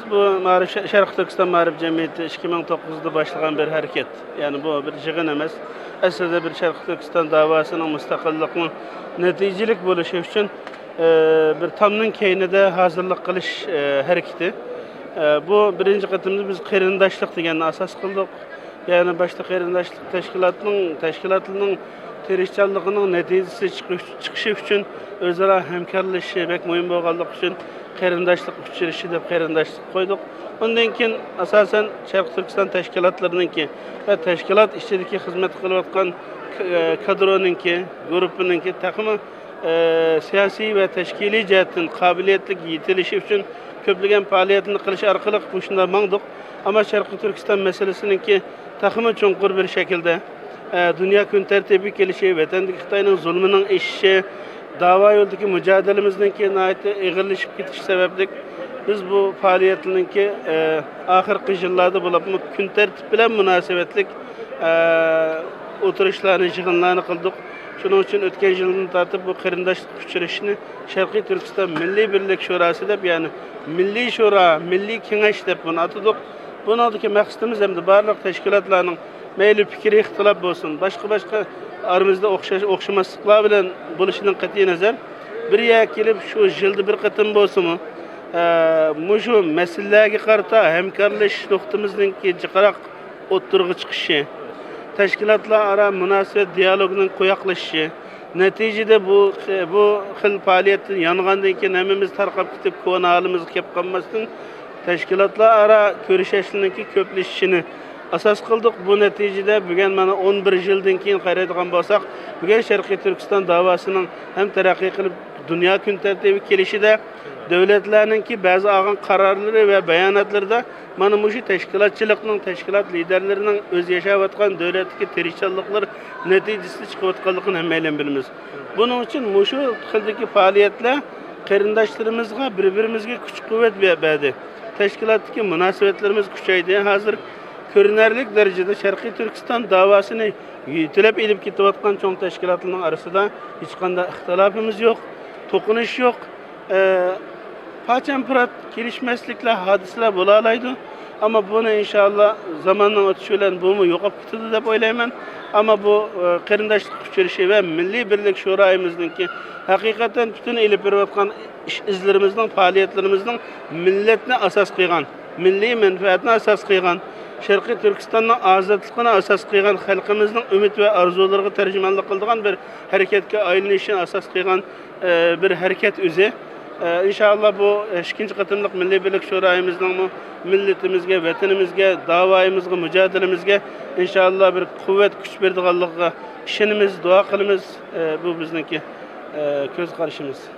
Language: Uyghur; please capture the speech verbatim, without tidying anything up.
بۇ مائارىپ، شە-، شەرقىي تۈركىستان مائارىپ جەمئىيىتى ئىككى مىڭ توققۇزدا باشلىغان بىر ھەرىكەت. يەنى بۇ بىر يىغىن ئەمەس. ئەسلىدە بىر شەرقىي تۈركىستان داۋاسىنىڭ مۇستەقىللىقنىڭ نەتىجىلىك بولۇشى ئۈچۈن، ئە، بىر تامنىڭ كەينىدە ھازىرلىق قىلىش، ئە، ھەرىكىتى. ئە، بۇ بىرىنچى قېتىمدا بىز قېرىنداشلىق دېگەننى ئاساس قىلدۇق. يەنى باشتا قېرىنداشلىق تەشكىلاتنىڭ، تەشكىلاتلىرىنىڭ تىرىشچانلىقىنىڭ نەتىجىسى چىقىش، چىقىشى ئۈچۈن ئۆزئارا ھەمكارلىشىشى بەك مۇھىم بولغانلىقى ئۈچۈن قېرىنداشلىق ئۇچرىشىشى دەپ قېرىنداشلىق قويدۇق. ئۇندىن كېيىن ئاساسەن شەرقىي تۈركىستان تەشكىلاتلىرىنىڭكى ۋە تەشكىلات ئىچىدىكى خىزمەت قىلىۋاتقان ك-، كادرونىڭكى، گۇرۇپپىنىڭكى تېخىمۇ ئە، سىياسىي ۋە تەشكىلىي جەھەتتىن قابىلىيەتلىك يېتىلىشى ئۈچۈن كۆپلىگەن پائالىيەتنى قىلىش ئارقىلىق مۇشۇنداق ماڭدۇق. ئەمما شەرقىي تۈركىستان مەسىلىسىنىڭكى تېخىمۇ چوڭقۇر بىر شەكىلدە، ئە، دۇنيا كۈن تەرتىپىگە كېلىشى، ۋەتەندىكى خىتاينىڭ زۇلمىنىڭ ئېشىشى، داۋا يولىدىكى مۇجادىلىمىزنىڭكى ناھايىتى ئېغىرلىشىپ كېتىشى سەۋەبلىك، بىز بۇ پائالىيەتنىڭكى، ئە، ئاخىرقى يىللاردا بولۇپمۇ كۈن تەرتىپ بىلەن مۇناسىۋەتلىك، ئە، ئولتۇرۇشلارنى، يىغىنلارنى قىلدۇق. شۇنىڭ ئۈچۈن ئۆتكەن يىلدىن تارتىپ بۇ قېرىنداشلىق ئۇچرىشىشىنى شەرقىي تۈركىستان مىللىي بىرلىك شوراسى دەپ، يەنى مىللىي شورا، مىللىي كېڭەش دەپ بۇنى ئاتىدۇق. بۇنىڭدىكى مەقسىتىمىز ھەمدە بارلىق تەشكىلاتلارنىڭ مەيلى پىكرىي ئىختىلاپ بولسۇن، باشقا-باشقا ئارىمىزدا ئوخشاش، ئوخشىماسلىقلار بىلەن بولۇشىدىن قەتئىينەزەر، بىر يەرگە كېلىپ شۇ يىلدا بىر قېتىم بولسىمۇ، ئە، مۇشۇ مەسىلىلەرگە قارىتا ھەمكارلىشىش نۇقتىمىزنىڭكى جىقراق ئوتتۇرىغا چىقىشى، تەشكىلاتلار ئارا مۇناسىۋەت دىيالوگىنىڭ قويۇقلىشىشى، نەتىجىدە بۇ، بۇ خىل پائالىيەتتىن يانغاندىن كېيىن ھەممىمىز تارقاپ كېتىپ، كونا ھالىمىزغا كېلىپ قالماستىن، تەشكىلاتلار ئارا كۆرۈشۈشنىڭكى كۆپلىشىشىنى ئاساس قىلدۇق. بۇ نەتىجىدە بۈگۈن مانا ئون بىر يىلدىن كېيىن قارايدىغان بولساق، بۈگۈن شەرقىي تۈركىستان داۋاسىنىڭ ھەم تەرەققىي قىلىپ دۇنيا كۈن تەرتىپىگە كېلىشىدە دۆلەتلەرنىڭكى بەزى ئالغان قارارلىرى ۋە باياناتلىرىدا مانا مۇشۇ تەشكىلاتچىلىقنىڭ، تەشكىلات لىدەرلىرىنىڭ ئۆزى ياشاۋاتقان دۆلەتتىكى تىرىشچانلىقلىرى نەتىجىسىدە چىقىۋاتقانلىقىنى ھەممەيلەن بىلىمىز. بۇنىڭ ئۈچۈن مۇشۇ خىلدىكى پائالىيەتلەر قېرىنداشلىرىمىزغا، بىر-بىرىمىزگە كۈچ-قۇۋۋەت بە-، بەردى. تەشكىلاتتىكى مۇناسىۋەتلىرىمىز كۈچەيدى. ھازىر كۆرۈنەرلىك دەرىجىدە شەرقىي تۈركىستان داۋاسىنى يېتىلەپ ئېلىپ كېتىۋاتقان چوڭ تەشكىلاتلارنىڭ ئارىسىدا ھېچقانداق ئىختىلاپىمىز يوق، توقۇنۇش يوق. ئە، پاچان-پۇرات، كېلىشمەسلىكلەر، ھادىسىلەر بولالايدۇ. ئەمما بۇنى ئىنشاللا زاماننىڭ ئۆتۈشى بىلەن بۇمۇ يوقاپ كېتىدۇ دەپ ئويلايمەن. ئەمما بۇ، ئە، قېرىنداشلىق ئۇچرىشىشى ۋە مىللىي بىرلىك شورائىمىزنىڭكى ھەقىقەتەن پۈتۈن ئېلىپ بېرىۋاتقان ئىش ئىزلىرىمىزنىڭ، پائالىيەتلىرىمىزنىڭ مىللەتنى ئاساس قىلغان، مىللىي مەنپەئەتنى ئاساس قىلغان، شەرقىي تۈركىستاننىڭ ئازادلىقىنى ئاساس قىلغان، خەلقىمىزنىڭ ئۈمىد ۋە ئارزۇلىرىغا تەرجىمانلىق قىلىدىغان بىر ھەرىكەتكە ئايلىنىشىنى ئاساس قىلغان ئى، بىر ھەرىكەت ئۆزى. ئى، ئىنشاللا بۇ ئىككىنچى قېتىملىق مىللىي بىرلىك شورائىمىزنىڭمۇ مىللىتىمىزگە، ۋەتىنىمىزگە، داۋايىمىزغا، مۇجادىلىمىزگە ئىنشاللا بىر قۇۋۋەت، كۈچ بېرىدىغانلىقىغا ئىشىنىمىز، دۇئا قىلىمىز. ئى، بۇ بىزنىڭكى، ئى، كۆز قارىشىمىز.